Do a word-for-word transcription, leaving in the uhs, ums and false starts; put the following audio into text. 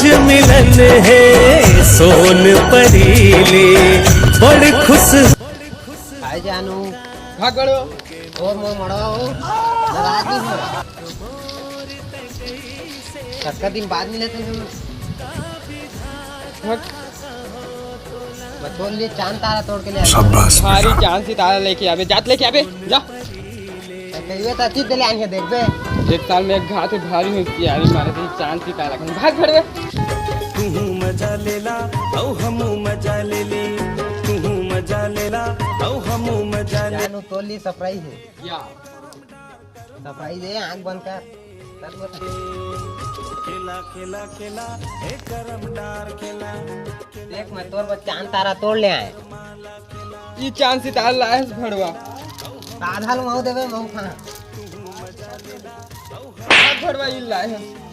मिलन हे सोन परी ले बड़ खुश। हाय जानू। भाग बड़ो। ओ मो मड़वा हो। नाराज नहीं हो। कतका दिन बाद मिले थे हम। भाग। मैं तोर लिए चांद तारा तोड़ के ले आया। शाबाश भारी बेटा। चांद सितारा लेके आबे, जात लेके आबे, जा। कहिए तो अतीत ले आने देखबे। एक साल में एक घात भारी होती है, अभी मारे तो चांद सितारा कहीं भाग फड़वे। तू मजा लेला, औ हमू मजा लेली। तू मजा लेला, औ हमू मजा ले। जानू तोर लिए सरप्राइज है। या। सरप्राइज है, आंख बंद कर। तब बता। खेला, खेला, खेला, ए करम डार खेला। देख, मैं तोर बर चांद तारा तोड़ ले आए। ई चांद सितारा लाए हस भड़वा। आधा ल महू देबे, महू खा। भाग भड़वा, ई लाए हस।